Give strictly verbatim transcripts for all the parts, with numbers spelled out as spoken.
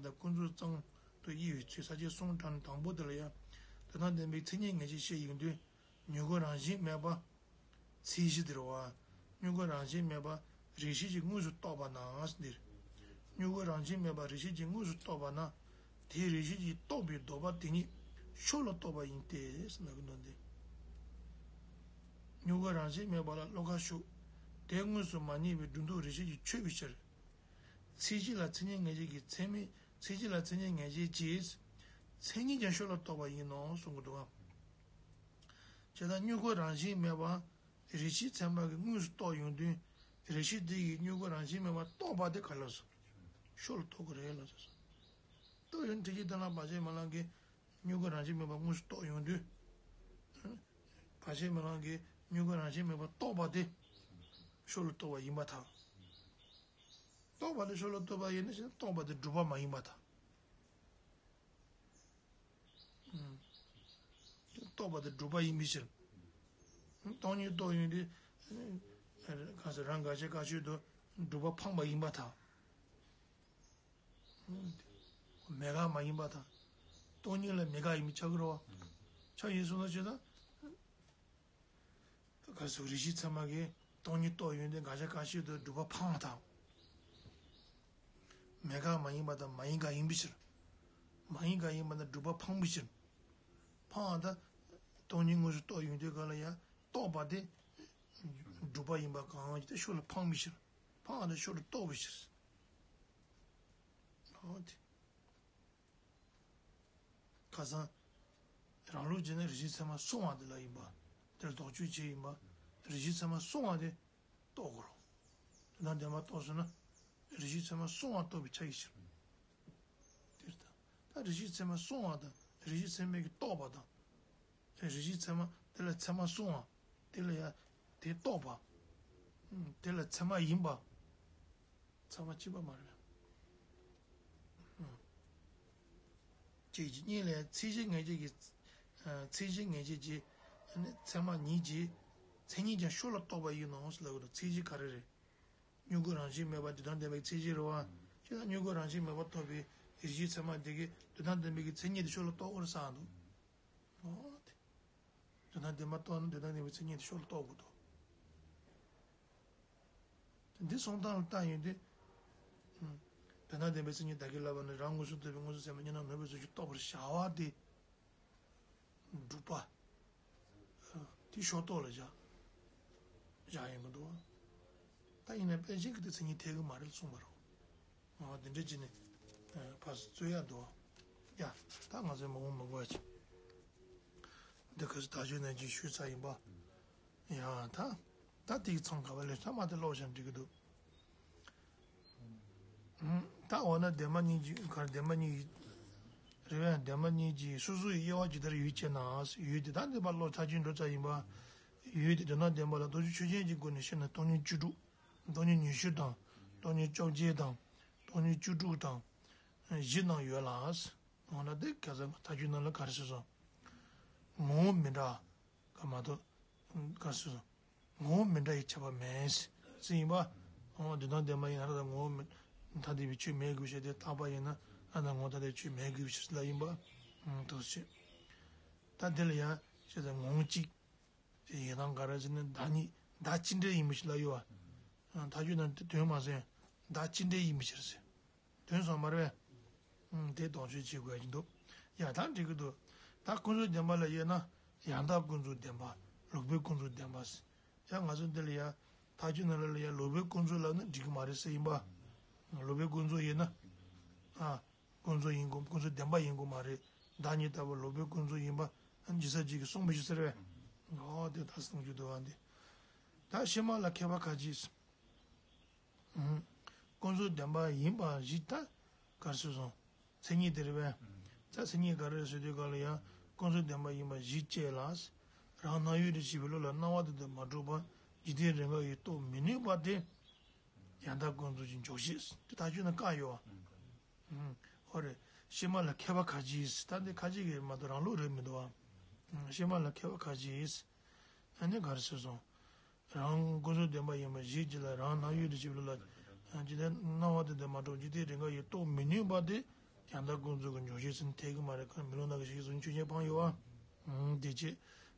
དང་ཀུན་རྫོབ་ཙམ་དུ་དབྱེ་བའི་ཚུལ་ས་བཅད་གསུམ་གྲངས་དང་པོ་དེ་ལ་ཡང་དོན་དམ་བདེན་པའི་མཚན་ཉིད་ངེས་བྱེད་བཤད་ཡོང་དུས། མྱུ་གུ་རང་བཞིན་མེད་པ། མཚན་གཞི་དེ་རེད་བ། མྱུ་གུ་རང་བཞིན་མེད་པ་རེ་ཞིག་གིས་དངོས་སུ་རྟོགས་པ་ན་འདིར། མྱུ་གུ་རང་བཞིན་མེད་པ་རེ་ཞིག་གིས་དངོས་སུ་རྟོགས་པ་ན། དེའི་རེ་ཞིག་གིས་རྟོགས་པའི་ལྡོག་པ་དེ་ཉིད་ཤུགས་ལ་རྟོགས་པ་ཡིན་ཏེ། ཟེར་ན་གི་མདོ་འདི། མྱུ་གུ་རང་བཞིན་མེད་པ་ལ་བློ་ཁ་ཤུགས། དེ་དངོས་སུ་མ་རྙེད་པའི་སྒྲུབ་ལྡོག་རེ་ཞིག་གིས་ཆོད་པའི་ཕྱིར། མཚན་གཞི་ལ་མཚན་ཉིད་ངེས་བྱེད་ཀྱི་ཚད་མས། མཚན་གཞི་ལ་མཚན་ཉིད་ངེས་བྱེད་ཀྱི་མཚན་ཉིད་ཀྱང་ཤུགས་ལ་རྟོགས་པ་ཡིན་ནོ་གསུང་གི་འདུག་བ། བྱས་ཙང་མྱུ་གུ་རང་བཞིན་མེད་པ་རེ་ཞིག་ཚད་མ་གིས་དངོས་སུ་རྟོགས་ཡོང་དུས། རེ་ཞིག་དེ་ཡིས་མྱུ་གུ་རང་བཞིན་མེད་པ་རྟོགས་པ་དེ་ག་ལ་སོང་། ཤུགས་ལ་རྟོགས་ཀྱི་རེད་ལ་སོང་། རྟོགས་ཡོང་དུས་ཀྱི་དེ་ལ་བར་ཆད་མེད་ལམ་གྱིས་མྱུ་གུ་རང་བཞིན་མེད་པ་དངོས་སུ་རྟོགས་ཡོང་དུས། བར་ཆད་མེད་ལམ་གྱིས་མྱུ་གུ་རང་བཞིན་མེད་པ་རྟོགས་པ་དེ་ཤུགས་ལ་རྟོགས་པ་ཡིན་པར་ཐལ། རྟོགས་པ་དེ་ཤུགས་ལ་རྟོགས་པ་ཡིན་ན་ཞེ་ན་རྟོགས་པ་དེ་སྒྲུབ་པ་མ་ཡིན་པར་ཐལ། རྟོགས་པ་དེ་སྒྲུབ་པ་ཡིན་པའི་ཕྱིར། སྟོང་ཉིད་རྟོགས་ཡོང་དུས། གང་ཟེར་རང་དགག་བྱ་བཀག་ཆོས་དུ་སྒྲུབ་པ་འཕངས་པ་ཡིན་པར་ཐལ། མེད་དགག་མ་ཡིན་པར་ཐལ། སྟོང་ཉིད་ལ་མེད་དགག་ཡིན་པའི་ཆགས་ཀྱི་རེད་བ། ཆགས་ཡིན་སོང་ན་ཅི་ད། ག་སོགས་རེ་ཞིག་ཚད་མ་གིས་སྟོང་ཉིད་རྟོགས་ཡོང་དུས་དགག་བྱ་བཀག་ཆོས་དུ་སྒྲུབ་པ་འཕངས་པ་དང་། མེད་དགག་མ་ཡིན་པ་དང་མ་ཡིན་དགག་ཡིན་པའི་ཕྱིར། མ་ཡིན་དགག་ཡིན་པ་དང་སྒྲུབ་པ་འཕངས་པའི་ཕྱིར། འཕངས་པ་དང་། སྟོང་ཉིད་དངོས་སུ་རྟོགས་ཡོང་དུས་ག་ལ་ཡང་རྟོགས་པ་དེ། སྒྲུབ་པ་ཡིན་པ་གང་ཡིན་དེ་ཤུགས་ལ་འཕངས་པའི་ཕྱིར། འཕངས་པ་དང་ཤུགས་ལ་རྟོགས་པའི་ཕྱིར། འོ་དེ། ཁ་སང་། རང་ལུགས་ཀྱི་ནི་རེ་ཞིག་ཚད་མ་གསུང་བ་དེ་ལ་ཡིན་པ། དེར་ལྡོག་ཆོས་ཅན་ཡིན་པ། རེ་ཞིག་ཚད་མ་གསུང་བ་དེ་རྟོགས་དགོས་རེད། དོན་དམ་བདེན་པ་རྟོགས་སོང་ན། རེ་ཞིག་ཚད་མ་གསུང་བ་རྟོགས་པའི་ཆ་ཡིན་ཕྱིར། དེ་ལྟ། ད་རེ་ཞིག་ཚད་མ་གསུང་བ་དང་རེ་ཞིག་ཚད་མས་ཀྱིས་རྟོགས་པ་དང་། རེ་ཞིག་ཚད་མ་དེ་ལ་ཚད་མ་གསུང་བ། དེ་ལ་ཡང་དེ་རྟོགས་པ། དེ་ལ་ཚད་མ་ཡིན་པ། ཚད་མ་གཅིག་པ་མ་རེད། གཅིག་གཉིས་ལས་མཚན་གཞི་ངེས་བྱེད་ཀྱི། མཚན་གཞི་ངེས་བྱེད་ཀྱི། ཚད་མ་ཉིད་ཀྱི། མཚན་ཉིད་ཀྱང་ཤུགས་ལ་རྟོགས་པ་ཡིན་ནོ་ཟེར་ལབ་ཀྱི་འདུག་མཚན་གཞི་ག་རེ་རེད། མྱུ་གུ་རང་བཞིན་མེད་པ་དེ་དང་ལྡན་པའི་མཚན་གཞི་རེད་བ། ཅི་ལ་མྱུ་གུ་རང་བཞིན་མེད་པ་ཐོབ་པའི་རེ་ཞིག་ཚད་མ་དེ་གིས་དེ་དང་ལྡན་པའི་གི་མཚན་ཉིད་དེ་ཤུགས་ལ་རྟོགས་པར་བསམ་འདུག་འོ་དེ། དོན་དམ་བདེན་པ་རྟོགས་ན་དོན་དམ་བདེན་པའི་མཚན་ཉིད་དེ་ཤུགས་ལ་རྟོགས་དགོས་འདུག་འདི་གསུང་སྟངས་ལ་བལྟ་ཡོང་དུས། དོན་དམ་བདེན་པའི་མཚན་ཉིད་བདག་གིས་བསླབ་པ་ནི་རང་མངོན་སུམ་རྟོགས་པའི་མངོན་སུམ་ཚད་མ་གཉིས་སྣང་ནོར་བུའི་ཚུལ་གྱིས་རྟོགས་པར་བྱ་བ་སྟེ། སྒྲུབ་པ། དེ་ཕྱོགས་གཏོགས་ལ་བཞག་བཞག་ཡོང་གི་འདུག་ད་ཡིན་ན་པཎ་ཆེན་གྱིས་དེ་མཚན་ཉིད་འཐད་ཀྱི་མ་རེད་གསུངས་པ་རེད། འོ་དེ་འདྲ་བྱས་ནས་ཕར་རྩོད་ཡག་འདུག་ཡ། ད་ང་ཚོས་མ་འོངས་མ་དགོས་ཅིག་འདི་ག་ཚོད་ད་ཞུས་ན་ཅིག་ཞུས་ཚར་ཡིན་པ། ཡ་ད། ད་དེའི་མཚམས་ག་བ་ལས་ཐ་མ་དེ་ཀློག་བྱས་ན་འགྲིག་གི་འདུག་ད་འོ་ན་བདེན་པ་གཉིས་ཀྱི་གར་བདེན་པ་གཉིས་ཀྱི། རེད་བས་བདེན་པ་གཉིས་ཀྱི་སོ་སོ་ཡི་དབྱེ་བ་ཇི་ལྟར་ཡོད་ཅེ་ན། ཡོད་དེ་ད་འདི་པར་ཀློག་ཚར་གྱི་འགྲོ་ཚར་ཡིན་པ། ཡོད་དེ་དོན་དམ་བདེན་པ་ལ་རྡོ་རྗེ་ཆོས་ཅན་གྱི་སྒོ་ནས་བཤད་ན་སྟོང་ཉིད་བཅུ་དྲུག་སྟོང་ཉིད་ཉི་ཤུ་དང་། སྟོང་ཉིད་བཅོ་བརྒྱད་དང་། སྟོང་ཉིད་བཅུ་དྲུག་དང་། བཞི་གནང་ཡོད་ལ། འོ་ན་དེ་ག་ས་ཐ་ཆུ་ནང་ལ་ག་རེ་ཟེར་སོང་། ངོ་བོ་མི་འདྲ། ག་མ་གཏོགས། ག་རེ་ཟེར་སོང་། ངོ་བོ་མི་འདྲ་ཡི་ཁྱད་པར་མེད། ཟེར་ཡིན་པ། འོ་དོན་དམ་བདེན་པ་ཡིན་ན་རང་དང་ངོ་བོ་མི་ཐ་དད་པའི་ཆོས་མེད་དགོས་ཤེས་དེ་རྟག་པ་ཡིན་ན་རང་དང་ངོ་བོ་ཐ་དད་ཆོས་མེད་དགོས་ཤེས་ལ་ཡིན་པ། འདུག་ཅེས། ད་དེ་ལ་ཡང་བཤད་ཚེ་ངོ་བོ་གཅིག་ཡིན་ནའང་ག་རེ་ཟེར་ན་བདག་ཉིད་བདག་གཅིག་འབྲེལ་ཡིན་པའི་ཕྱིར་ལ་ཡོད་པ། ཐ་ཆུ་ནང་དོན་མ་ཟིན། བདག་གཅིག་འབྲེལ་ཡིན་པའི་ཕྱིར་ཟེར། དོན་སོང་མ་རེད་པས། དེ་དོགས་གཅོད་བྱེད་དགོས་ཀྱི་འདུག་ཡ་ད་འགྲིག་གི་འདུག་ད་ཀུན་རྫོབ་བདེན་པ་ལ་དབྱེ་ན་ཡང་དག་ཀུན་རྫོབ་བདེན་པ། ལོག་པའི་ཀུན་རྫོབ་བདེན་པ་ཟེར། ཡང་ང་ཚོ་འདི་ལ་ཡང་ཐ་ཆུ་ནང་ལ་ལ་ཡང་ལོག་པའི་ཀུན་རྫོབ་ལབ་ན་འགྲིག་གི་མ་རེད་ཟེར་ཡིན་པ། ལོག་པའི་ཀུན་རྫོབ་ཡིན་ན། ཨ། ཀུན་རྫོབ་ཡིན་དགོས་ཀུན་རྫོབ་བདེན་པ་ཡིན་དགོས་མ་རེད། བདག་ཉིད་ལྟ་བུ་ལོག་པའི་ཀུན་རྫོབ་ཡིན་པ་ཇི་ཙམ་ཅིག་གིས་གསུངས་པ་ཞིག་ཟེར་བས། འོ་དེ་ད་གསུང་རྒྱུ་འདུག་བ་འདི། ད་ཕྱི་མ་ལ་མཁས་པ་ཁ་ཅིག་ཀུན་རྫོབ་བདེན་པ་ཡིན་པ་ཞིག་ད་ག་རེ་ཟེར་སོང་། མཚན་ཉིད་དེ་རེད་པས། ད་མཚན་ཉིད་ག་རེ་ཟེར་དུས་ག་ལ་ཡང་ཀུན་རྫོབ་བདེན་པ་ཡིན་པ་གཞི་བཅས་ལ། རང་སྣང་ཡུལ་དུ་བྱེད་པའི་བློ་ལ་སྣང་བ་དེ་དང་མ་གྲུབ་པ་འཇིག་རྟེན་རེས་འགའ་ཡིས་རྟོགས་མི་ནུས་པ་དེ། ཡང་དག་ཀུན་རྫོབ་ཀྱི་འཇོག་བྱེད་དེ་ཐག་གཅོད་ན་བཀག་ཡོད་པ། ཨོ་རེད། ཕྱི་མ་ལ་མཁས་པ་ཁ་ཅིག་ད་འདི་ཁ་ཅིག་གིས་མ་གཏོགས་རང་ལུགས་རེད་མི་འདུག་བ། ཕྱི་མ་ལ་མཁས་པ་ཁ་ཅིག་ཨ་ནི་ག་རེ་ཟེར་སོང་། རང་ཀུན་རྫོབ་བདེན་པ་ཡིན་པ་གཞི་གཅིག་ལ་རང་སྣང་ཡུལ་དུ་བྱེད་པའི་བློ་ལ། ཇི་ལྟར་སྣང་བ་དེ་དང་མ་གྲུབ་འཇིག་རྟེན་རེས་འགའ་ཡིས་རྟོགས་མི་ནུས་པ་དེ། ཡང་དག་ཀུན་རྫོབ་ཀྱི་འཇོག་བྱེད་ཟེར་ན་འཐད་ཀྱི་མ་རེད། ཁོ་མི་སློབ་རྣམས་ཀྱི་ཞེས་གསུངས་ཆོས་ཅན་སྤངས་ཡོད་བ། ཨང་། དེ་བྱས་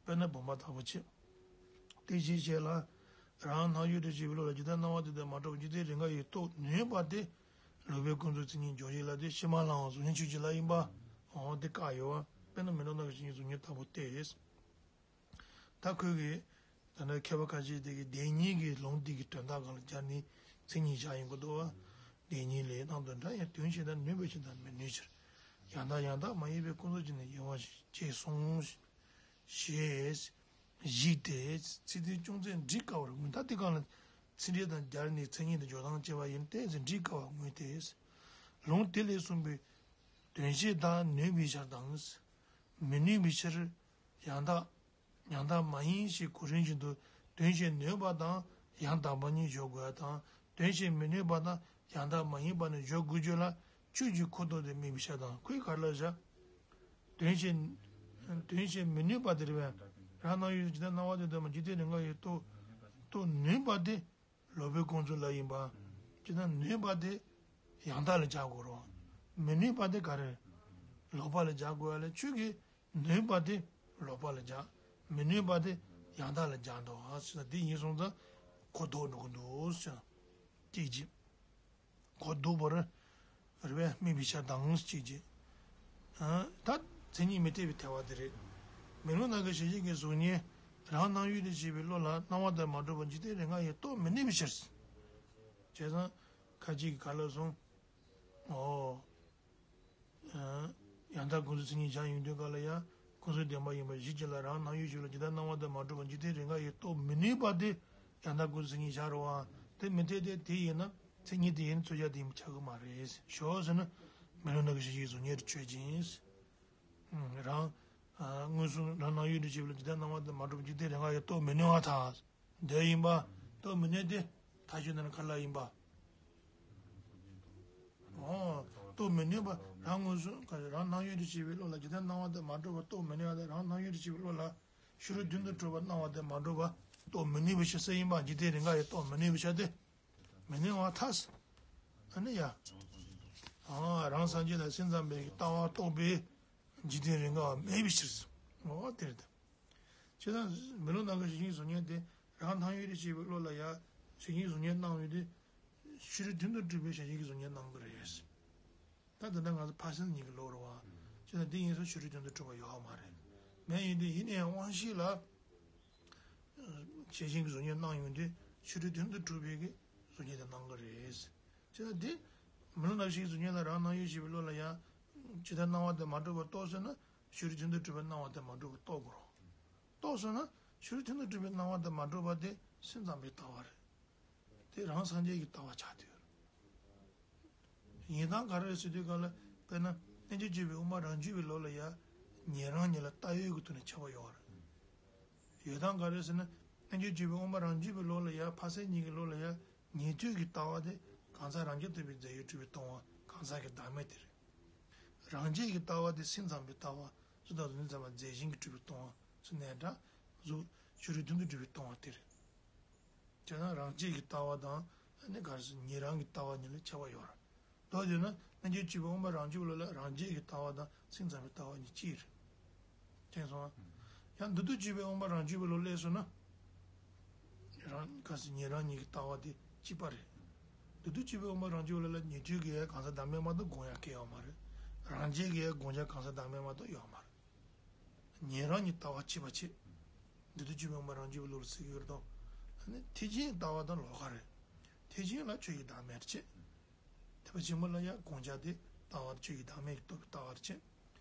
དཔེར་ན་བུམ་པ་ལྟ་བུ་བྱས། དེ་བཞིན་གཤེགས་ལ། རང་སྣང་ཡུལ་དུ་བྱས་པའི་བློ་ལ་ཇི་ལྟར་སྣང་བ་དེ་དང་མ་འདྲ་བར་འཇིག་རྟེན་རེས་འགའ་ཡང་རྟོགས་ནུས་པ་དེ། སློབ་པའི་ཀུན་རྫོབ་མཚན་ཉིད་འཇོག་བྱེད་ལ་དེ་ཕྱི་མ་ལའང་གཟུགས་བརྙན་ཆོས་ཅན་ལ་ཡིན་པ། འོ་དེ་བཀག་ཡོད་བ། དཔེར་ན་མི་སློབ་རྣམས་ཀྱི་ཞེས་གསུངས་ཆོས་ཅན་ལྟ་བུ་སྟེ། ད་ཁོས་གི། ད་ནི་མཁས་པ་ཁ་ཤས་དེ་གི་བདེན་གཉིས་ཀྱི་ལུང་དེ་གི་དོན་དག་སྒང་ལ་སྦྱར་ནས་མཚན་ཉིད་བཞག་ཡོང་གི་འདུག་བ། བདེན་གཉིས་ལས་རྣམ་དང་འདྲ་ཡང་དོན་གཞན་དང་ནུས་པའི་ཕྱིར་དང་མི་ནུས་ཕྱིར། ཡང་དག་ཡང་དག་མ་ཡིན་པའི་ཀུན་རྫོབ་ཀྱི་ནི་ཡིན་པ་ཞེས་གསུངས། ཞེས་གཞིགས་ཏེ་ཚིག་དོན་ཅུང་ཟད་འགྲིག་དཀའ་བར་མངོན། ད་དེ་སྒང་ལ་ཚིག་འགྲེལ་དང་སྦྱར་ནས་མཚན་ཉིད་དང་འཇོག་སྟངས་བཅས་པ་ཡིན་ཏེ་འགྲིག་དཀའ་བར་མངོན་ཏེ། ལུང་དེ་ལས་གསུངས་པའི་དོན་གཞན་དག་ནུས་པའི་ཕྱིར་དང་། མི་ནུས་པའི་ཕྱིར། ཡང་དག་ཡང་དག་མ་ཡིན་ཞེས་གོ་རིམ་བཞིན་དུ་དོན་གཞན་ནུས་པ་དང་ཡང་དག་པ་གཉིས་འཇོག་དགོས་པ་དང་དོན་གཞན་མི་ནུས་པ་དང་ཡང་དག་མ་ཡིན་པ་གཉིས་འཇོག་དགོས་རྒྱུ་ལ་ཆོས་ཀྱི་ཁོ་ཐག་དེ་དམིགས་པའི་ཕྱིར་དང་ཁོས་ག་རེ་ལབ་བཞག་དོན་གཞན། དོན་གཞན་མི་ནུས་པ་དེ་རེད་པས། རང་སྣང་ཡུལ་ཇི་ལྟར་སྣང་བ་དེ་དང་འཇིག་རྟེན་རེས་འགའ་ཡང་རྟོགས་རྟོགས་ནུས་པ་དེ། ལོག་པའི་ཀུན་རྫོབ་ལ་ཡིན་པ། ཅི་ལྟར་ནུས་པ་དེ་ཡང་དག་ལ་སྦྱར་དགོས་རེད། མི་ནུས་པ་དེ་ག་རེ། ལོག་པ་ལ་སྦྱར་དགོས་པ་ལས་ཆོས་ཀྱི་ནུས་པ་དེ་ལོག་པ་ལ་སྦྱར། མི་ནུས་པ་དེ་ཡང་དག་ལ་སྦྱར་འདུག་ཨ། ཅི་ལྟར་དེ་ཡིན་སོང་ཙང་གོ་ལྡོག་འགྲོ་གི་འདུག་ཟེར། ཅིག་ཅིག་གོ་ལྡོག་པར་རེད་པས། དམིགས་པའི་ཕྱིར་དང་གཅིག་བྱས། ཨ། ད་མཚན་ཉིད་མི་འཐད་པའི་ཐལ་བ་དེ་རེད། མི་སློབ་རྣམས་ཀྱི་ཞེས་བྱ་གི་གཟུགས་བརྙན་རང་སྣང་ཡུལ་དུ་བྱས་པའི་བློ་ལ་སྣང་བ་དང་མ་གྲུབ་པར་འཇིག་རྟེན་རེས་འགའ་ཡང་རྟོགས་མི་ནུས་པའི་ཕྱིར། བྱས་ཙང་ཁ་ཅིག་གིས་ག་ལབ་སོང་། ཨོ། ཡང་དག་ཀུན་རྫོབ་མཚན་ཉིད་སྦྱར་ཡོང་དུས་སྐབས་ལ་ཡང་ཀུན་རྫོབ་བདེན་པ་ཡིན་པར་གཞི་གཅིག་ལ་རང་སྣང་ཡུལ་ཞིག་ལ་ཇི་ལྟར་སྣང་བ་དང་མ་གྲུབ་པར་འཇིག་རྟེན་རེས་འགའ་ཡང་རྟོགས་མི་ནུས་པ་དེ་ཡང་དག་ཀུན་རྫོབ་མཚན་ཉིད་སྦྱར་རོ་ཨ། དེ་མི་འཐད་དེ་དེ་ཡིན་ན་མཚན་ཉིད་དེ་ཡིན་ཚུལ་བཞག་དེ་ཡིན་པ་ཆགས་ཀྱི་མ་རེད། ཞོག་ཟེར་ན་མི་སློབ་རྣམས་ཀྱི་ཞེས་བྱ་གི་གཟུགས་བརྙན་དེ་ཆོས་ཅན། རང་། མངོན་སུམ་རང་སྣང་ཡུལ་དུ་བྱས་པ་ལ་ཇི་ལྟར་སྣང་བ་དང་མ་གྲུབ་པར་འཇིག་རྟེན་རེས་འགའ་ཡང་རྟོགས་མི་ནུས་པར་ཐལ། འདོད་ཡིན་པ། རྟོགས་མི་ནུས་ཏེ། ཐལ་ཞེས་ན་ག་རེ་ལབ་ཡིན་པ། འོ། རྟོགས་མི་ནུས་པ་རང་མངོན་སུམ་རང་སྣང་ཡུལ་དུ་བྱས་པའི་བློ་ལ་ཇི་ལྟར་སྣང་བ་དང་མ་གྲུབ་པར་རྟོགས་མི་ནུས་པ་དང་རང་སྣང་ཡུལ་དུ་བྱས་པའི་བློ་ལ་ཕྱི་རོལ་དོན་དུ་གྲུབ་པ་སྣང་བ་དང་མ་གྲུབ་པར་རྟོགས་མི་ནུས་པའི་ཕྱིར་ཟེར་ཡིན་པ་འཇིག་རྟེན་རེས་འགའ་ཡང་རྟོགས་མི་ནུས་པའི་ཕྱིར་ཏེ། མི་ནུས་པར་ཐལ། ཨ་ནི་ཡ། འོ། རང་སངས་རྒྱས་ལ་སེམས་ཙམ་པའི་ལྟ་བ་རྟོགས་པས་འཇིག་རྟེན་རེས་འགའ་བ་མེད་པའི་ཕྱིར། འོ་དེ་རེད། བྱས་ཙང་མི་སློབ་རྣམས་ཀྱི་ཞེས་བྱ་གི་གཟུགས་བརྙན་དེ་རང་སྣང་ཡུལ་དུ་བྱས་པའི་བློ་ལ་ཡང་ཞེས་བྱ་གི་གཟུགས་བརྙན་སྣང་ཡོང་དུས། ཕྱི་རོལ་དོན་དུ་གྲུབ་པའི་ཞེས་བྱ་གི་གཟུགས་བརྙན་སྣང་གི་རེད། ད་དེ་འདྲ་ང་ཚོ་ཕ་སེམས་གཉིས་ཀྱི་བློ་རེད་བ། བྱས་ཙང་དེ་ཡིན་ཙང་ཕྱི་རོལ་དོན་དུ་གྲུབ་པ་ཡོད་མ་རེད། མེད་ཡིན་དུས་ཡིན་ན་ཡང་དབང་ཤེས་ལ། ཞེས་བྱ་གི་གཟུགས་བརྙན་སྣང་ཡོང་དུས་ཕྱི་རོལ་དོན་དུ་གྲུབ་པའི་གི་གཟུགས་བརྙན་དེ་སྣང་གི་རེད། བྱས་ཙང་དེ། མི་སློབ་རྣམས་ཀྱི་ཞེས་བྱ་གི་གཟུགས་བརྙན་ལ་རང་སྣང་ཡུལ་ཞེས་པའི་བློ་ལ་ཡང་། ཇི་ལྟར་སྣང་བ་དང་མ་གྲུབ་པར་རྟོགས་ཟེར་ན་ཕྱི་རོལ་དོན་དུ་གྲུབ་པའི་སྣང་བ་དང་མ་གྲུབ་པར་རྟོགས་དགོས་རེད། རྟོགས་ཟེར་ན་ཕྱི་རོལ་དོན་དུ་གྲུབ་པའི་སྣང་བ་དང་མ་གྲུབ་པ་དེ་སེམས་ཙམ་པའི་ལྟ་བ་རེད། དེ་རང་སངས་རྒྱས་ཀྱི་ལྟ་བ་ཆགས་བསྡད་ཡོད་རེད། ཡིན་སྟངས་ག་རེ་རེད་ཟེར་དུས་སྐབས་ལ་དཔེར་ན་རྣལ་འབྱོར་སྤྱོད་པའི་དབུ་མ་རང་རྒྱུད་པའི་བློ་ལ་ཡང་ཉན་རང་ཉིད་ལ་ལྟ་བའི་གི་ཐོག་ནས་ཁྱབ་པ་ཡོད་རེད། ཡོད་སྟངས་ག་རེ་ཟེར་ན་རྣལ་འབྱོར་སྤྱོད་པའི་དབུ་མ་རང་རྒྱུད་པའི་བློ་ལ་ཡང་ཕ་སེམས་གཉིས་ཀྱི་བློ་ལ་ཡང་ཉན་ཐོས་ཀྱི་ལྟ་བ་དེ་གང་ཟག་རང་རྐྱ་ཐུབ་པའི་རྫས་ཡོད་གྲུབ་པའི་སྟོང་པ་གང་ཟག་གི་བདག་མེད་དེ་རེད། རང་རྒྱུད་ཀྱི་ལྟ་བ་དེ་སེམས་ཙམ་པའི་ལྟ་བ་གཟུགས་དང་གཟུགས་མེད་ཙམ་པ་རྫས་གཞན་གྱིས་གྲུབ་པའི་སྟོང་པ་ཟེར་ནའི་འདྲ། གཟུགས་ཕྱི་རོལ་དོན་དུ་གྲུབ་པའི་སྟོང་པ་དེ་རེད། དེ་ན་རང་རྒྱུད་ཀྱི་ལྟ་བ་དང་ཨ་ནི་ག་རེ་ཟེར་ཉན་རང་གི་ལྟ་བ་གཉིས་ལ་ཁྱད་པར་ཡོད་རེད། མདོར་བསྡུས་ན་རྣལ་འབྱོར་སྤྱོད་པའི་དབུ་མ་རང་རྒྱུད་པའི་བློ་ལ་རང་རྒྱུད་ཀྱི་ལྟ་བ་དང་སེམས་ཙམ་པའི་ལྟ་བ་གཉིས་གཅིག་རེད། མཁྱེན་སོང་ང་། ཡང་མདོར་བསྡུས་སྤྱོད་པའི་དབུ་མ་རང་རྒྱུད་པའི་བློ་སླེབས་སོང་ན། རང་ག་ཟེར་ཉན་རང་གཉིས་ཀྱི་ལྟ་བ་དེ་གཅིག་པ་རེད། མདོར་བསྡུས་སྤྱོད་པའི་དབུ་མ་རང་རྒྱུད་པའི་བློ་ལ་ཉན་ཐོས་ཀྱི་གང་ཟག་བདག་མེད་མ་གཏོགས་དགོངས་ཡ་གང་ཡང་ཡོད་མ་རེད། རང་རྒྱུད་ཀྱི་དགོངས་འཆར་གང་ཟག་བདག་མེད་མ་གཏོགས་ཡོད་མ་རེད། ཉན་རང་གཉིས་ལྟ་བ་གཅིག་པ་བྱེད། མདོར་བསྡུས་སྤྱོད་པའི་དབུ་མ་རང་རྒྱུད་པའི་བློ་ལ་ཟེར་གྱི་ཡོད་རེད་དོ། ཨ་ནི་ཐེག་ཆེན་ལྟ་བ་དང་ལོགས་ཀ་རེད། ཐེག་ཆེན་ལ་ཆོས་ཀྱི་བདག་མེད་བྱེད། ཐེག་པ་ཆེན་པོ་ལ་ཡང་དགོངས་འཆར་དེ་ལྟ་བ་ཆོས་ཀྱི་བདག་མེད་ཀྱིས་རྟོགས་པའི་ལྟ་བ་རེད་བྱེད།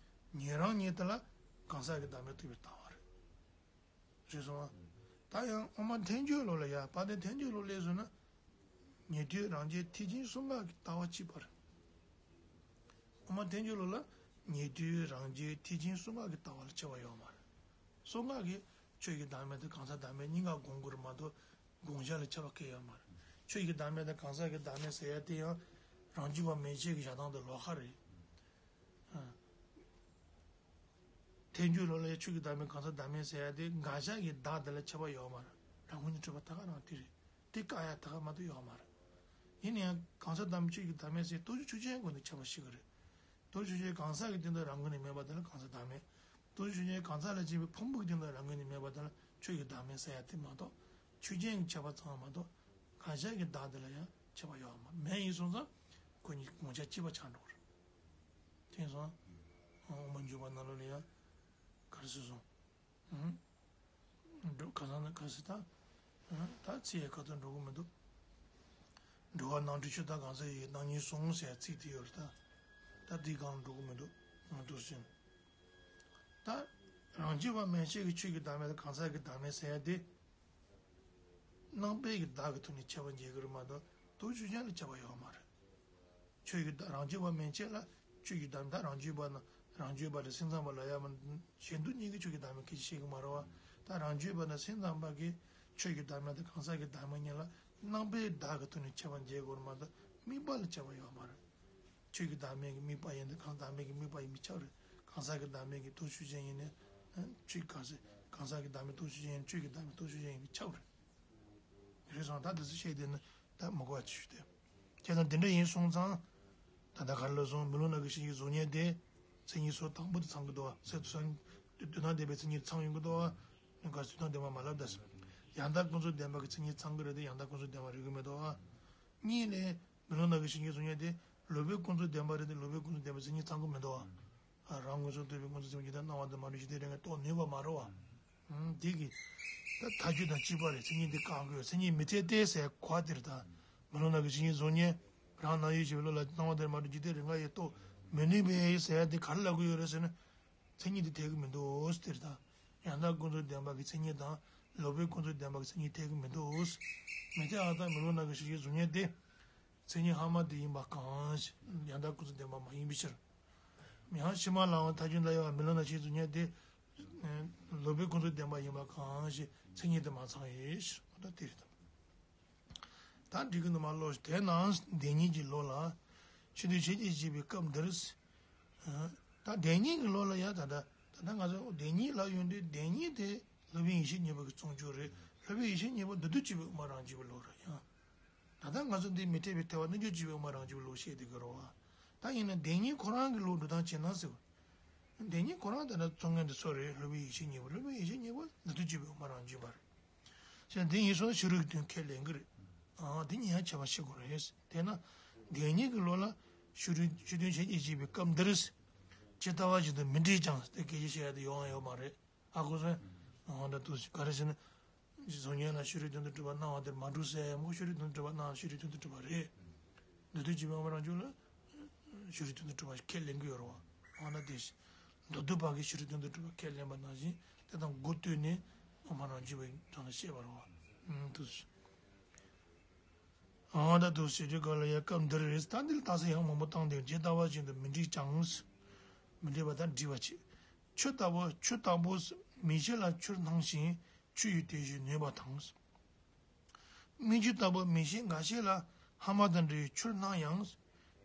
ཉན་རང་གཉིས་དེ་ལ་གང་ཟག་གི་བདག་མེད་རྟོགས་པའི་ལྟ་བ་རེད། རེད་སོང་ང་། ད་ཡང་དབུ་མ་ཐལ་འགྱུར་བློ་ལ་ཡང་དཔལ་ལྡན་ཐལ་འགྱུར་བློ་སླེབས་སོང་ན། ཉན་ཐོས་རང་རྒྱུད་ཐེག་ཆེན་གསུམ་ཀ་གི་ལྟ་བ་གཅིག་པ་རེད། དབུ་མ་ཐལ་འགྱུར་བློ་ལ་ཉན་ཐོས་རང་རྒྱུད་ཐེག་ཆེན་གསུམ་ཀ་གི་ལྟ་བ་ལ་ཁྱད་པར་ཡོད་མ་རེད། གསུམ་ཀ་གི་ཆོས་ཀྱི་བདག་མེད་དང་གང་ཟག་བདག་མེད་གཉིས་ཀ་དགོངས་དགོས་རེད་མ་གཏོགས་དགོངས་འཆར་ལ་ཁྱད་པར་གང་ཡང་ཡོད་མ་རེད། ཆོས་ཀྱི་བདག་མེད་དང་གང་ཟག་གི་བདག་མེད་ཟེར་ཡ་དེ་ཡང་རང་རྒྱུད་པ་མན་ཆད་ཀྱི་བཞག་སྟངས་དང་ལོགས་ཀ་རེད། ཨ། ཐལ་འགྱུར་བློ་ལ་ཡང་ཆོས་ཀྱི་བདག་མེད་གང་ཟག་བདག་མེད་ཟེར་ཡ་དེ་འགའ་ཤས་ཀྱི་བདག་དེ་ལ་ཁྱད་པར་ཡོད་མ་རེད། རང་ངོས་ནས་གྲུབ་པ་ད་ག་རང་དེ་རེད། དེ་བཀག་ཡ་ད་ག་མ་གཏོགས་ཡོད་མ་རེད། ཡིན་ན་ཡང་གང་ཟག་བདག་མེད་ཆོས་ཀྱི་བདག་མེད་ཟེར་རྟོགས་བརྗོད་ཆོས་ཅན་སྒོ་ནས་ཁྱད་པར་ཕྱེ་གི་རེད། དུ་ཆོས་ཅན་གང་ཟག་གི་སྟེང་དུ་རང་ངོས་ནས་མེད་པ་དེ་ལ་གང་ཟག་བདག་མེད། དུ་ཆོས་ཅན་གང་ཟག་ལ་སྐྱེས་པའི་ཕུང་པོ་གི་སྟེང་དུ་རང་ངོས་ནས་མེད་པ་དེ་ལ་ཆོས་ཀྱི་བདག་མེད་ཟེར་ཡ་དེ་མ་གཏོགས། ཆོས་ཅན་གྱི་ཁྱད་པར་ཙམ་མ་གཏོགས། གང་ཟག་གི་བདག་དེ་ལ་ཡང་ཁྱད་པར་ཡོད་མ་མེད་ཡིན་སོང་ཙང་། ཁོ་གཉིས་ངོ་མཚར་གཅིག་པ་ཆགས་འགྲོ་གི་རེད། དེང་སང་། དབུ་མ་འཇུག་པ་ནང་ལོགས་ལ་ཡང་། ག་རེ་ཟེར་སོང་། ཨང་། འགྲོ་ག་ས་ན་ག་ས་ད། ཨང་། ད་ཚིག་ཡ་ག་ཏོ་འགྲོ་གི་མི་འདུག་འགྲོ་བ་སྣང་གྲོལ་ཆོས་བདག་གང་ཟག་ཡོད་སྣང་ཉིད་གསུངས་ཟེར་ཚིག་དེ་ཡོད་རེད་ད། ད་དེའི་སྒང་འགྲོ་གི་མི་འདུག་ང་འདུག་ཟིན། ད། རང་རྒྱུད་པ་མན་ཆད་ཀྱི་ཆོས་ཀྱི་བདག་མེད་དང་གང་ཟག་གི་བདག་མེད་ཟེར་ཡ་དེ། སྣང་བའི་གི་བདག་གི་ཐོག་ནས་ཁྱད་པར་འབྱེད་ཀྱི་རེད་མ་གཏོགས་དུ་ཆོས་ཅན་ལ་ཁྱད་པར་ཡོད་མ་རེད། ཆོས་ཀྱི་བདག་རང་རྒྱུད་པ་མན་ཆད་ལ་ཆོས་ཀྱི་བདག་མེད་ད་རང་རྒྱུད་པ་ན་རང་རྒྱུད་པ་རེད་སེམས་ཙམ་པ་ལ་ཡ་མ་གཞན་དུ་གཉིས་ཀྱི་ཆོས་ཀྱི་བདག་མེད་སྐད་ཆ་བཤད་ཀྱི་མ་རེད་བ། ད་རང་རྒྱུད་པ་ན་སེམས་ཙམ་པ་གིས་ཆོས་ཀྱི་བདག་མེད་དང་གང་ཟག་གི་བདག་མེད་གཉིས་ལ་སྣང་བའི་བདག་གི་ཐོག་ནས་ཁྱད་པར་འབྱེད་དགོས་རེད་མ་གཏོགས་དམིགས་པ་ལ་ཁྱད་པར་ཡོད་མ་རེད། ཆོས་ཀྱི་བདག་མེད་ཀྱི་དམིགས་པ་ཡིན་ན་གང་ཟག་བདག་མེད་ཀྱི་དམིགས་པ་ཡིན་པས་ཁྱབ་རེད། གང་ཟག་གི་བདག་མེད་ཀྱི་དུ་ཆོས་ཅན་ཡིན་ན། ཆོས་གང་ཟག་གང་ཟག་གི་བདག་མེད་དུ་ཆོས་ཅན་ཡིན་ན་ཆོས་ཀྱི་བདག་མེད་དུ་ཆོས་ཅན་ཡིན་པས་ཁྱབ་རེད། རེད་སོང་ད་དེ་ཚོ་བཤད་དེ་ནི་ད་མི་གོ་བ་ཅི་ཞུ་དེ། བྱས་ཙང་དེ་འདྲ་ཡིན་སོང་ཙང་། ད་ལྟ་ག་རེ་ལབ་སོང་མི་སློབ་ནང་གི་བཤེས་གཉེན་གཟུགས་བརྙན་དེ། མཚན་ཉིད་ཟུར་དང་པོ་དེ་ཚང་གི་འདུག་བ་ཟེར་དུས་སང་། དོན་དམ་བདེན་པའི་མཚན་ཉིད་ཚང་ཡོང་གི་འདུག་བ། ནི་ག་དོན་དམ་བདེན་པ་མ་ལབ་ད་ཟེར། ཡང་དག་ཀུན་རྫོབ་བདེན་པ་གི་མཚན་ཉིད་ཚང་གི་རེད་དེ་ཡང་དག་ཀུན་རྫོབ་བདེན་པ་རེད་གི་མི་འདུག་བ། གཉིས་ནས། མི་སློབ་ནང་གི་བཤེས་གཉེན་གཟུགས་བརྙན་དེ་ལོག་པའི་ཀུན་རྫོབ་བདེན་པ་རེད་དེ་ལོག་པའི་ཀུན་རྫོབ་བདེན་པའི་མཚན་ཉིད་ཚང་གི་མི་འདུག་བ། རང་མངོན་སུམ་རྟོགས་པའི་མངོན་རྟོགས་ཟེར་བ་ཇི་ལྟར་སྣང་བ་དེ་མ་གྲུབ་ཇི་ལྟར་རེ་ངེས་རྟོགས་ནུས་པ་མ་རེད་བ། འདི་གི། ད་ཐ་ཆོས་དང་གཅིག་པ་རེད་མཚན་ཉིད་འདི་བཀག་དགོས་མཚན་ཉིད་མི་འཐད་དེ་ཟེར་གོ་བ་དེ་རེད་ད། མི་སློབ་ནང་གི་བཤེས་གཉེན་གཟུགས་བརྙན་རང་སྣང་ཡུལ་ཞེས་པའི་བློ་ལ་སྣང་བ་དེ་མ་གྲུབ་ཇི་ལྟར་རེ་ངེས་རྟོགས་མི་ནུས་པས་ཟེར་ཡ་དེ་ག་རེ་ལབ་གི་ཡོད་རེད་ཟེར་ན། མཚན་ཉིད་དེ་འཐད་ཀྱི་མི་འདུག་ཟེར་ད། ཡང་དག་ཀུན་རྫོབ་བདེན་པ་གི་མཚན་ཉིད་དང་ལོག་པའི་ཀུན་རྫོབ་བདེན་པ་གི་མཚན་ཉིད་འཐད་ཀྱི་མི་འདུག་མི་འཐད་ཨ་ད་མི་སློབ་ནང་གི་བཤེས་གཉེན་གཟུགས་བརྙན་དེ། མཚན་ཉིད་སྔ་མ་དེ་ཡིན་པ་གང་ཞིག་ཡང་དག་ཀུན་རྫོབ་བདེན་པ་མ་ཡིན་པའི་ཕྱིར། ཡང་ཕྱི་མ་ལའང་ཐ་ཆོས་ལ་ཡང་མི་སློབ་ནང་བཤེས་གཟུགས་བརྙན་དེ། ལོག་པའི་ཀུན་རྫོབ་བདེན་པ་ཡིན་པ་གང་ཞིག་མཚན་ཉིད་དེ་མ་ཚང་ཡིན་ཞེས་ད་དེ་རེད་དམ། ད་འགྲིག་གི་འདུག་མ་ལོ། དེས་ན་བདེན་གཉིས་ཀྱི་ལོ་ལ་ཕྱི་དོན་བྱེད་ཅེས་བྱས་པའི་སྐབས་འདིར། ད་བདེན་གཉིས་ཀྱི་ལོ་ལ་ཡ་ད་ལྟ་ད་ལྟ་ང་ཚོ་བདེན་གཉིས་ལབ་ཡོང་དུས་བདེན་གཉིས་དེ་སློབ་དཔོན་ཡེ་ཤེས་མཉེས་པ་གི་གཙོ་འཇུག་རེད། སློབ་དཔོན་ཡེ་ཤེས་མཉེས་པ་མདོར་བསྡུས་བྱས་པའི་དབུ་མ་རང་རྒྱུད་པའི་ལུགས་རེད་ཡང་། ད་ལྟ་ང་ཚོ་འདི་མི་འཐད་པའི་ཐལ་བ་རྣལ་འབྱོར་བྱས་པའི་དབུ་མ་རང་རྒྱུད་པའི་ལུགས་བཤད་བསྡད་ཀྱི་རེད་བ། ད་ཡིན་ན་བདེན་གཉིས་ཁོ་རང་གི་ལུགས་འགྲོ་སྟངས་བྱེད་ན་ཟེར་བ། བདེན་གཉིས་ཁོ་རང་ད་ལྟ་མཚོན་མཁན་དེ་སུ་རེད། སློབ་དཔོན་ཡེ་ཤེས་མཉེས་པ། སློབ་དཔོན་ཡེ་ཤེས་མཉེས་པ་མདོར་བསྡུས་བྱས་པའི་དབུ་མ་རང་རྒྱུད་པ་རེད། བྱས་ཙང་འདི་གཉིས་སོ་ན་ཕྱི་རོལ་གྱི་དོན་ཁས་ལེན་གྱི་རེད། ཨང་འདི་གཉིས་ཡང་ཁྱད་པར་ཕྱེ་དགོས་རེད། དེས་ན། བདེན་གཉིས་ཀྱི་ལུགས་ལ་ཕྱི་རོལ་ཕྱི་དོན་བྱེད་ཅེས་བྱས་པའི་སྐབས་འདིར། ཇི་ལྟ་བ་བཞིན་དུ་མི་འགྲིག་ཀྱང་དེ་སྐད་ཆ་བཤད་ཡ་དེ་ཡོང་ཡ་ཡོད་མ་རེད། ཨ་ཁུ་སོན། ཨང་འདྲ་འདུག་ག་རེ་ཟེར་ན། གཟུགས་བརྙན་ལ་ཕྱི་རོལ་དོན་དུ་གྲུབ་པ་སྣང་བ་དེར་མ་གྲུབ་ཟེར་ཡ་མོ་ཕྱི་རོལ་དོན་དུ་གྲུབ་པ་སྣང་བ་ཕྱི་རོལ་དོན་དུ་གྲུབ་པ་རེད། མདོར་བསྡུས་བྱས་པའི་དབུ་མ་རང་རྒྱུད་ལ། ཕྱི་རོལ་དོན་དུ་གྲུབ་པ་ཁས་ལེན་གྱི་ཡོད་རེད་བ། འོ་ན་དེ། མདོར་བསྡུས་པ་གིས་ཕྱི་རོལ་དོན་དུ་གྲུབ་པ་ཁས་ལེན་པ་ནང་བཞིན་དེ་དང་སྒོ་བསྟུན་ནས་དབུ་མ་རང་རྒྱུད་པའི་དོན་ལ་བཤད་པ་རེད་བ། ཨུམ་དུ། འོ་ན་དུ་ཞེས་བརྗོད་སྐབས་ལ་ཡང་སྐབས་འདིར་རེད། ད་འདི་ལ་རྟགས་གསལ་ཡང་མང་པོ་བཏང་སྟེ་ཇི་ལྟ་བ་བཞིན་དུ་མི་འགྲིག་ཀྱང་། མི་འགྲིག་པ་དང་འགྲིག་པ་བྱེད། ཆུ་ལྟ་བུ་ཆུ་ལྟ་བུ་མིག་ཤེས་ལ་ཆུར་སྣང་ཞིང་ཆུ་ཡི་དོན་བྱེད་ནུས་པ་དང་། སྨིག་རྒྱུ་ལྟ་བུ་མིག་ཤེས་འགའ་ཤས་ལ་ཧ་མ་དང་འདྲ་བའི་ཆུར་སྣང་ཡང་།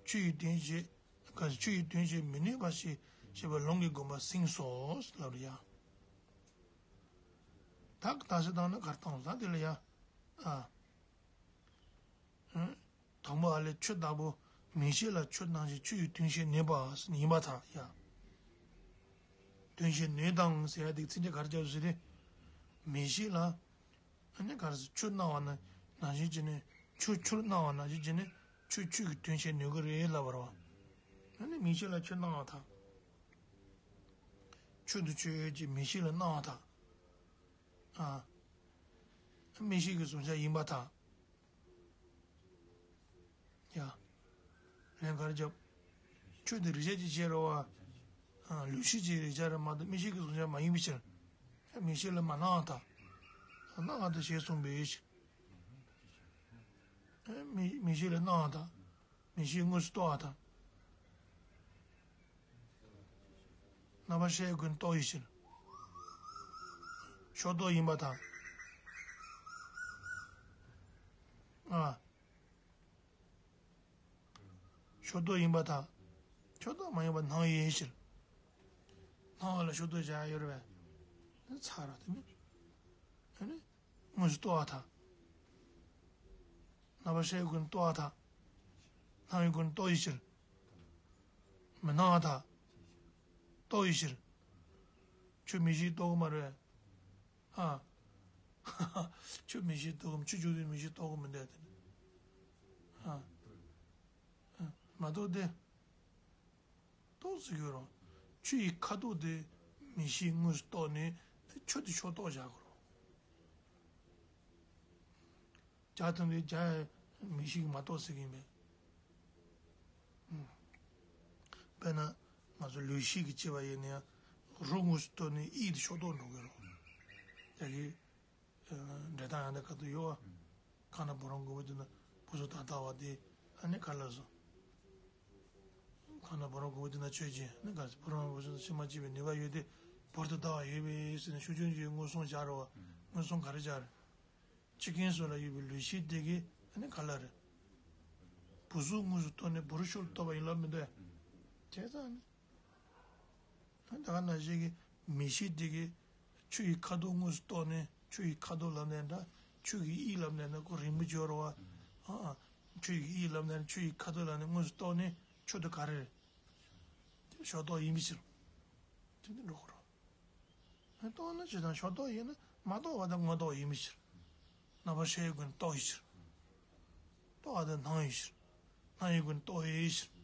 ཆུ་ཡི་དོན་བྱེད། ག་ཆུ་ཡི་དོན་བྱེད་མི་ནུས་པ་ཞེས་ཞེས་པའི་ལུང་གི་དགོངས་པ་ཟིན་སོ་ལབ་རེད་ཡ། ད་ད་ཞེས་བཏང་ན་གར་བཏང་ལ་དེ་ལ་ཡ། ཨ། དང་པོ་ཨ་ལས་ཆུ་ལྟ་བུ་མིག་ཤེས་ལ་ཆུར་སྣང་ཞིང་ཆུ་ཡི་དོན་བྱེད་ནུས་པ་ཡིན་པར་ཐལ་ཡ། དོན་བྱེད་ནུས་དང་ཟེར་ཡ་དེ་ཚིག་འགྲེལ་གར་རྒྱབ་ཟེར་ཏེ། མིག་ཤེས་ལ། ཨ་ནི་ག་རེ་ཟེར་ཆུ་སྣང་བ་ན་ནང་བཞིན་བྱས་ནས་ཆུ་ཆུར་སྣང་བ་ནང་བཞིན་བྱས་ནས་ཆུ་ཆུ་གི་དོན་བྱེད་ནུས་ཀྱི་རེད་ལབ་པ་རེད་བ། ཨ་ནི་མིག་ཤེས་ལ་ཆུ་སྣང་བ་དང་། ཆུ་དང་ཆུ་ཡོད་ཀྱི་མིག་ཤེས་ལ་སྣང་བ་དང་། ཨ། མིག་ཤེས་ཀྱི་གཟུང་བྱ་ཡིན་པར་ཐལ། ཡ། ལན་ག་རེ་རྒྱབ། ཆོས་དེ་རིག་བྱ་ཅིག་བྱེད་རོ་བ། ལུགས་ཤེས་ཀྱི་རིག་བྱ་རེད་མ་གཏོགས་མིག་ཤེས་ཀྱི་གཟུང་བྱ་མ་ཡིན་པའི་ཕྱིར། མིག་ཤེས་ལ་མ་སྣང་བ་དང་། སྣང་བ་དང་ཞེས་གསུངས་པའི་ཕྱིར། མིག་མིག་ཤེས་ལ་སྣང་བ་དང་། མིག་ཤེས་དངོས་སུ་རྟོགས་པ་དང་། རྣམ་པར་ཤེས་ཀུན་རྟོག་ཡིན་ཕྱིར། ཕྱོགས་རྟོགས་ཡིན་པར་ཐལ། ཨ། ཕྱོགས་རྟོགས་ཡིན་པར་ཐལ། ཕྱོགས་རྟོགས་མ་ཡིན་པར་སྣང་ཡིན་ཕྱིར། སྣང་བ་ལ་ཕྱོགས་རྟོགས་བྱ་ཡ་ཡོད་རེད་པས། ཚར་ར་དེ་ནི། དེ་ནི། དངོས་སུ་རྟོགས་པར་ཐལ། རྣམ་པར་ཤེས་ཀུན་རྟོགས་པར་ཐལ། སྣང་བའི་ཀུན་རྟོག་ཡིན་ཕྱིར། མི་སྣང་བ་དག་རྟོགས་ཡེ་ཕྱིར། ཁྱོད་མིག་ཤེས་རྟོགས་གི་མ་རེད། ཨ། ཁྱོད་མིག་ཤེས་རྟོགས་གི་མ། ཁྱོད་བཅུག་དུས་མིག་ཤེས་རྟོགས་གི་མི་འདུག་དེ། ཨ། ཨ། མ་རྟོགས་ཏེ། རྟོགས་ཟེར་གྱི་རོ། ཆུ་ཡི་ཁ་དོག་དེ་མིག་ཤེས་དངོས་སུ་རྟོགས་ནས་ཆུ་དེ་ཕྱོགས་གཏོགས་བཞག་གི་རོ། ཇ་འཐུང་དུས་ཇ་མིག་ཤེས་ཀྱིས་མ་རྟོགས་ཟེར་གྱི་ཡིན་པས། དཔེར་ན། ང་ཚོ་ལུས་ཤེས་ཀྱིས་བྱས་པ་ཡིན་ན་ཡང་། རོ་དངོས་སུ་རྟོགས་ནས་དབྱིབས་དེ་ཕྱོགས་གཏོགས་འགྲོ་གི་རོ། ཡ་གི། འདྲེ་དང་ཡང་དེ་ཁ་ཐུག་ཡོད་བ། ཁ་ན་བུ་རམ་རྒོད་པོ་དེ་ན་བུ་ཚོ་ད་ལྟ་བ་དེ་ཨ་ནི་ག་ལ་སོང་། ཁ་ན་བུ་རམ་རྒོད་པོ་དེ་ན་ཆོས་ཅན་ཨ་ནི་ག་ལ་སོང་། བུ་རམ་རྒོད་པོ་ཚོ་ཕྱི་མ་སྐྱེས་པའི་ནུས་པ་ཡོད་དེ་བུར་དུ་ལྟ་བ་ཡོད་པས་ཟེར་ནས་ཤུགས་ཆེན་གྱིས་མངོན་སུམ་བྱ་རོ་བ། མངོན་སུམ་ག་རེ་བྱ་རེད། ཁྱི་རྒན་སོགས་ལ་ཡོད་པའི་ལུས་ཤེས་དེ་གིས་ཨ་ནི་ག་ལ་རེད། བུ་གཟུགས་དངོས་སུ་རྟོགས་ནས་བུ་རུ་ཤུགས་རྟོགས་པ་ཡིན་ལབ་མི་འདུག་ཨ། བྱས་ཙང་ནི། ད་ག་ནང་བཞིན་གྱི་མིག་ཤེས་དེ་གིས་ཆུ་ཡི་ཁ་དོག་དངོས་སུ་རྟོགས་ནས་ཆུ་ཡི་ཁ་དོག་ལབ་ནས་འདྲ། ཆུ་གི་དབྱིབས་ལབ་ནས་འདྲ། ཁོ་རིང་པོ་འབྱོར་བ། ཨ། ཆུ་ཡི་དབྱིབས་ལབ་ནས་ཆུ་ཡི་ཁ་དོག་ལབ་ནས་དངོས་སུ་རྟོགས་ནས་ཆུ་དེ་ག་རེ་རེད། ཕྱོགས་གཏོགས་ཡིན་པའི་ཕྱིར། དེ་འདི་འགྲོ་གི་རེད། རྟོགས་ན་ཇི་ལྟར་ཕྱོགས་གཏོགས་ཡིན་ན་མ་རྟོགས་པ་དང་དངོས་རྟོགས་ཡིན་པའི་ཕྱིར། རྣམ་པར་ཤེས་པའི་སྒོ་ནས་རྟོགས་ཡེ་ཕྱིར། རྟོགས་པ་དང་སྣང་ཡེ་ཕྱིར། སྣང་ཡེ་སྒོ་ནས་རྟོགས་ཡེ་ཕྱིར།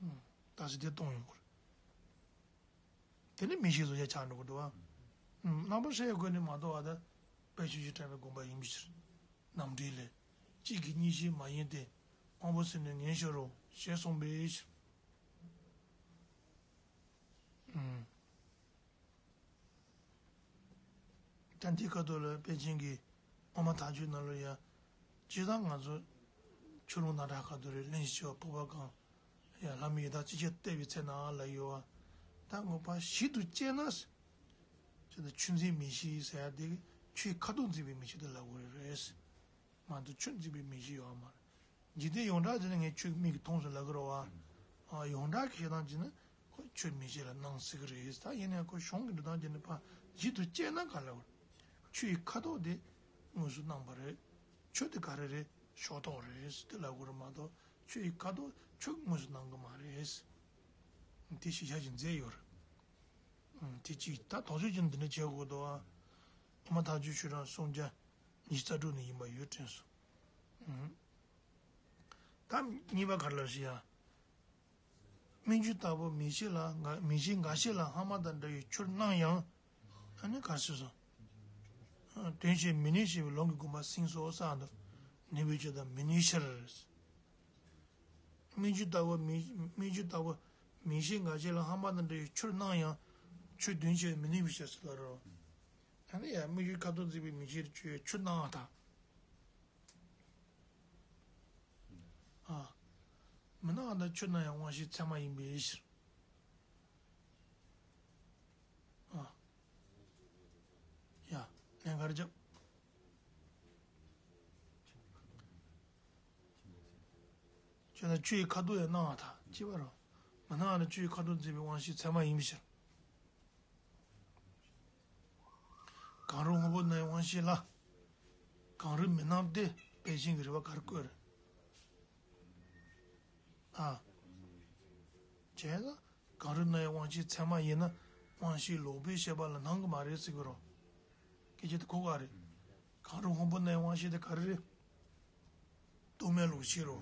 ཨུམ། ད་ཅི་དེ་གཏོང་ཡོང་གི་རེད། དེ་ནི་མིག་ཤེས་སུ་ཡང་ཆགས་འགྲོ་གི་འདུག་བ། ཨུམ། རྣམ་པར་ཤེས་པའི་སྒོ་ནས་མ་རྟོགས་པ་དང་། དཔེ་ཆོས་ཀྱིས་སྤྲས་པའི་དགོངས་པ་ཡིན་པའི་ཕྱིར། རྣམ་འགྲེལ་ལས། གཅིག་གིས་གཉིས་ཤེས་མ་ཡིན་ཏེ། དབང་པོ་ཟིན་ནས་ངེས་ཤེས་རོ། ཞེས་གསུངས་པའི་ཕྱིར། ཨུམ། ད་འདི་ཁ་ཐུག་ལ་པཎ་ཆེན་གྱིས་དབུ་མ་ཐལ་འགྱུར་ནང་ལ་ཡང་། སྤྱིར་བཏང་ང་ཚོ་ཆོས་ལུང་སྣ་གྲགས་ཁ་ཐུག་རེད། གླེང་གཞི་ཆེ་བ་སྤོབས་པ་གང་། ཡང་ལྷ་མིའི་ཡི་དྭགས་ཅི་ཕྱིར་བལྟས་པའི་ཚེ་ན་ལ་ཡོད་བ། ད་ངོ་མ་ཞིབ་ཏུ་དཔྱད་ན། ཅི་ད་ཆུ་འཛིན་མིག་ཤེས་ཟེར་ཡ་དེ་ཆུའི་ཁ་དོག་འཛིན་པའི་མིག་ཤེས་དེ་ལབ་དགོས་རེད། མ་གཏོགས་ཆུ་འཛིན་པའི་མིག་ཤེས་ཡོད་མ་རེད། འཇིག་རྟེན་ཡོངས་གྲགས་བྱས་ན་ངས་ཆོས་མིག་གིས་མཐོང་ཟེར་ལབ་ཀྱི་རེད་བ། ཨ། ཡོངས་གྲགས་ཀྱི་བཤད་སྟངས་བྱས་ན་ཁོ་ཆོས་མིག་ཤེས་ལ་སྣང་ཟེར་གྱི་རེད། ད་ཡིན་ནའང་ཁོ་གཞུང་གི་འགྲོ་སྟངས་བྱས་ན་ཕར་ཞིབ་ཏུ་དཔྱད་ན་ག་ལ་བར། ཆུ་ཡི་ཁ་དོག་དེ་དངོས་སུ་སྣང་བ་རེད། ཆུ་དེ་ག་རེ་རེད། ཕྱོགས་གཏོགས་རེད་ཟེར་དེ་ལབ་དགོས་རེད་མ་གཏོགས་ཆུ་ཡི་ཁ་དོག་ཆུ་དངོས་སུ་སྣང་གི་མ་རེད། དེ་གཞི་བཞག་ཅིག་མཛད་ཡོད་རེད། དེ་གཅིག་ད་དོགས་གཅོད་ཀྱི་འདི་འདྲ་བྱེད་དགོས་འདུག་ཨ། དབུ་མ་ཐལ་འགྱུར་ཆོས་གྲགས་སུམ་བརྒྱ་ཉི་ཤུ་རྩ་དྲུག་ནས་ཡིན་པ་ཡོད་དྲན་སོང་། ཨུམ། ད་གཉིས་པ་ག་རེ་ལབ་ཤེས་ཡ། སྨིག་རྒྱུ་ལྟ་བུ་མིག་ཤེས་ལ་ང་མིག་ཤེས་འགའ་ཤས་ལ་སྔ་མ་དང་འདྲ་བའི་ཆུར་སྣང་ཡང་། ཨ་ནི་ག་རེ་ཟེར་སོང་། དོན་བྱེད་མི་ནུས་ཞེས་པའི་ལུང་གི་དགོངས་པ་ཟིན་སོ་བསམ་དུ་ནུས་པའི་ཆོས་དང་མི་ནུས་ཕྱིར། སྨིག་རྒྱུ་ལྟ་བུ་མིག་སྨིག་རྒྱུ་ལྟ་བུ་མིག་ཤེས་འགའ་ཤས་ལ་སྔ་མ་དང་འདྲ་བའི་ཆུར་སྣང་ཡང་ཆོས་དོན་བྱེད་མི་ནུས་པའི་ཕྱིར་ཟེར་ལ་རོ། ད་ནི་ཡང་སྨིག་རྒྱུའི་ཁ་དོག་འཛིན་པའི་མིག་ཤེས་ཆུ་ཆུར་སྣང་བ་དང་། ཨ། མི་སྣང་བ་དང་ཆུར་སྣང་ཡང་དབང་ཤེས་ཚད་མ་ཡིན་པའི་ཕྱིར། ཨ། ཡ། ལན་ག་རེ་རྒྱབ། ཁྱོད་ན་ཆུ་ཡི་ཁ་དོག་ཡང་སྣང་བ་དང་ཅི་བ་རོ། མི་སྣང་བ་ནི་ཆུ་ཡི་ཁ་དོག་འཛིན་པའི་དབང་ཤེས་ཚད་མ་ཡིན་པའི་ཕྱིར། གངས་རི་སྔོན་པོ་སྣང་བའི་དབང་ཤེས་ལ། གངས་རི་མི་སྣང་སྟེ་པཎ་ཆེན་གྱི་རིགས་པ་ག་རེ་བཀོད་རེད། ཨ། བྱས་ན། གངས་རི་སྣང་བའི་དབང་ཤེས་ཚད་མ་ཡིན་ན་དབང་ཤེས་ལོག་པའི་ཤེས་པ་ལ་སྣང་གི་མ་རེད་ཟེར་གི་རོ། སྐད་ཆ་དེ་གོ་ག་རེད། གངས་རི་སྔོན་པོ་སྣང་བའི་དབང་ཤེས་དེ་ག་རེ་རེད། རྟོག་མེད་ལོག་ཤེས་རོ།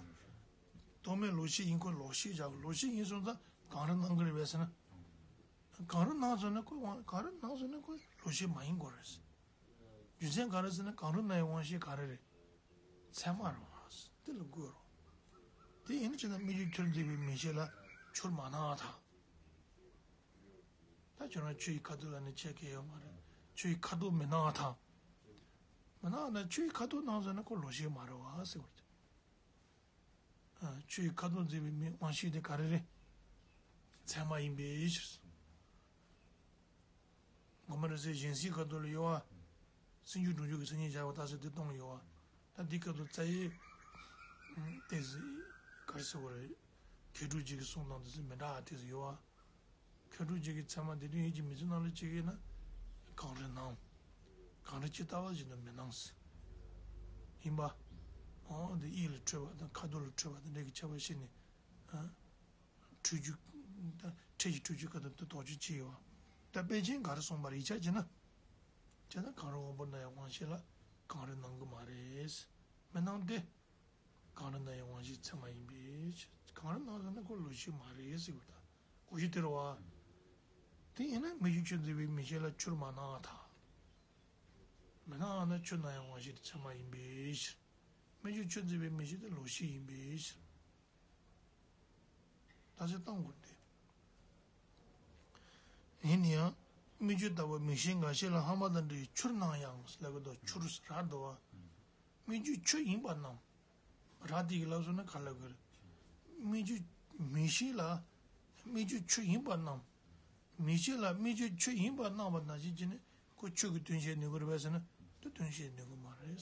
རྟོག་མེད་ལོག་ཤེས་ཡིན་ཁོ་ལོག་ཤེས་བྱ་གི་ལོག་ཤེས་ཡིན་སོང་ཙང་གངས་རི་སྣང་གི་རེད་པས་ཟེར་ན། གངས་རི་སྣང་སོང་ན་ཁོ་དབང་གངས་རི་སྣང་སོང་ན་ཁོ་ལོག་ཤེས་མ་ཡིན་དགོས་རེད། རྒྱུ་མཚན་ག་རེ་ཟེར་ན་གངས་རི་སྣང་བའི་དབང་ཤེས་ག་རེ་རེད། ཚད་མ་རེད་བ། དེ་ལ་དགོས་རོ། དེ་ཡིན་ཕྱིན་ན་སྨིག་རྒྱུ་ཆུར་འཛིན་པའི་མིག་ཤེས་ལ་ཆུར་མ་སྣང་བ་དང་། ད་ཁྱོད་རང་ཆུ་ཡི་ཁ་དོག་ལ་ནི་ཁྱད་གལ་ཡོད་མ་རེད། ཆུ་ཡི་ཁ་དོག་མི་སྣང་བ་དང་། མི་སྣང་བ་དང་ཆུ་ཡི་ཁ་དོག་སྣང་སོང་ན་ཁོ་ལོག་ཤེས་མ་རེད་བ་ཟེར་བ་རེད། ཨ། ཆུ་ཡི་ཁ་དོག་འཛིན་པའི་མིག་དབང་ཤེས་དེ་ག་རེ་རེད། ཚད་མ་ཡིན་པའི་ཕྱིར། དགོངས་པ་རིང་བསྲེལ་གཞན་སེལ་ཁ་ཐུག་ལ་ཡོད་བ། སེལ་འཇུག་སྒྲུབ་འཇུག་གི་མཚན་ཉིད་སྦྱར་བ་ལྟ་ས་དེ་གཏོང་ཡོད་བ། ད་འདི་སྐབས་སུ་རྩ་བའི་ཏོག་ཙམ་ག་རེ་ཟེར་དགོས་རེད། མཁས་གྲུབ་རྗེ་གི་གསུང་དང་དེ་ཚོ་མི་འདྲ་བ་ཏོག་ཙམ་ཡོད་བ། མཁས་གྲུབ་རྗེ་གི་ཚད་མ་སྡེ་བདུན་ཡིད་ཀྱི་མིག་ཆུའི་ནང་ལ་གཅིག་ཡིན་ན། གངས་རི་སྣང་། གངས་རི་ཇི་ལྟ་བ་བཞིན་དུ་མི་སྣང་ཟེར། ཡིན་པ། འོ་འདི་དབྱིབས་ལ་འཕྲོད་པ་དང་ཁ་དོག་ལ་འཕྲོད་པ་དང་འདྲ་གི་ཁྱད་པར་ཕྱེ་ནས། འཁྲུལ་རྒྱུ། ད་ཕྲད་ཀྱི་འཁྲུལ་རྒྱུ་ག་དུས་དུ་དོགས་གཅོད་བྱས་ཡོད་པ། ད་དཔེ་ཅན་ག་རེ་གསུངས་པ་རེད་ཡིག་ཆ་བྱས་ན། བྱས་ན་གང་རུང་དབང་པོར་སྣང་ཡང་དབང་ཤེས་ལ་གང་རུང་སྣང་གི་མ་རེད། མི་སྣང་སྟེ། གང་རུང་སྣང་ཡང་དབང་ཤེས་ཚད་མ་ཡིན་པས། གང་རུང་སྣང་ཟེར་ན་ཁོ་ལོག་ཤེས་མ་རེད་ཟེར་བ་དང་གོ་ཤེས་དེ་རེད་བ། དེ་ཡིན་ན་སྨིག་རྒྱུ་ཆུ་འཛིན་པའི་མིག་ཤེས་ལ་ཆུར་མ་སྣང་བ་དང་། མི་སྣང་བ་ན་ཆུར་སྣང་ཡང་དབང་ཤེས་དེ་ཚད་མ་ཡིན་པའི་ཕྱིར། སྨིག་རྒྱུ་ཆུ་འཛིན་པའི་མིག་ཤེས་དེ་ལོག་ཤེས་ཡིན་པའི་ཕྱིར། ད་ཆ་བཏང་དགོས་ཏེ། ཡིན་ན་ཡང་། སྨིག་རྒྱུ་ལྟ་བུ་མིག་ཤེས་འགའ་ཞིག་ལ་ཧ་མ་དང་འདྲ་བའི་ཆུར་སྣང་ཡང་ལབ་ཀྱི་འདུག་ཆུར་རག་འདུག་བ། སྨིག་རྒྱུ་ཆུ་ཡིན་པར་སྣང་། རག་དེ་གི་ལབ་སོང་ན་ག་ལབ་དགོས་རེད། སྨིག་རྒྱུ་མིག་ཤེས་ལ་སྨིག་རྒྱུ་ཆུ་ཡིན་པར་སྣང་། མིག་ཤེས་ལ་སྨིག་རྒྱུ་ཆུ་ཡིན་པར་སྣང་བ་ནང་བཞིན་བྱས་ནས་ཁོ་ཆུ་གི་དོན་བཤད་ནུས་ཀྱི་རེད་པས་ཟེར་ན་དེ་དོན་བཤད་ནུས་ཀྱི་མ་རེད།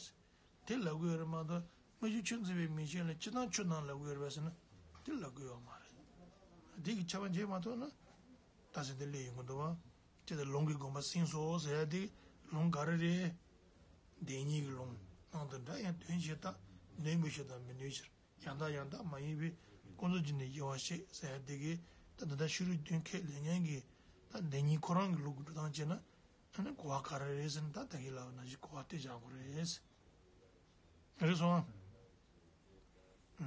དེ་ལབ་དགོས་ཡོད་རེད་མ་གཏོགས་སྨིག་རྒྱུ་ཆུ་འཛིན་པའི་མིག་ཤེས་ལ་སྤྱིར་བཏང་ཆུ་སྣང་ལབ་དགོས་ཡོད་རེད་པས་ཟེར་ན་དེ་ལབ་དགོས་ཡོད་མ་རེད། དེ་གི་ཁྱབ་པ་འབྱེད་མ་ཐུབ་ན། རྟགས་མཚན་དེ་སླེབས་ཡོང་གི་འདུག་བ། ཅེས་དང་ལུང་གི་དགོངས་པ་ཟིན་སོང་ཟེར་ཡ་དེ་ལུང་ག་རེ་རེད། བདེན་གཉིས་ཀྱི་ལུང་ནང་དུ་འདྲ་ཡང་དོན་བྱེད་ལྟ་ནུས་མི་ཤེས་དང་མི་ནུས་ཕྱིར་ཡང་དག་ཡང་དག་མ་ཡིན་པའི་ཀུན་རྫོབ་ཀྱི་ནི་དབྱེ་བ་བཤད་ཟེར་ཡ་དེ་གིས་ད་འདི་ལྟར་ཕྱི་རོལ་དོན་ཁས་ལེན་མཁན་གྱི་ད་བདེན་གཉིས་ཁོ་རང་གི་ལུགས་ཀྱི་འགྲོ་སྟངས་བྱས་ན་ཨ་ནི་གོ་བ་ག་རེ་རེད་ཟེར་ན་ད་ད་གིན་ལབ་པ་ནང་བཞིན་གོ་བ་དེ་བཞག་དགོས་རེད། རེད་སོང་ཨ།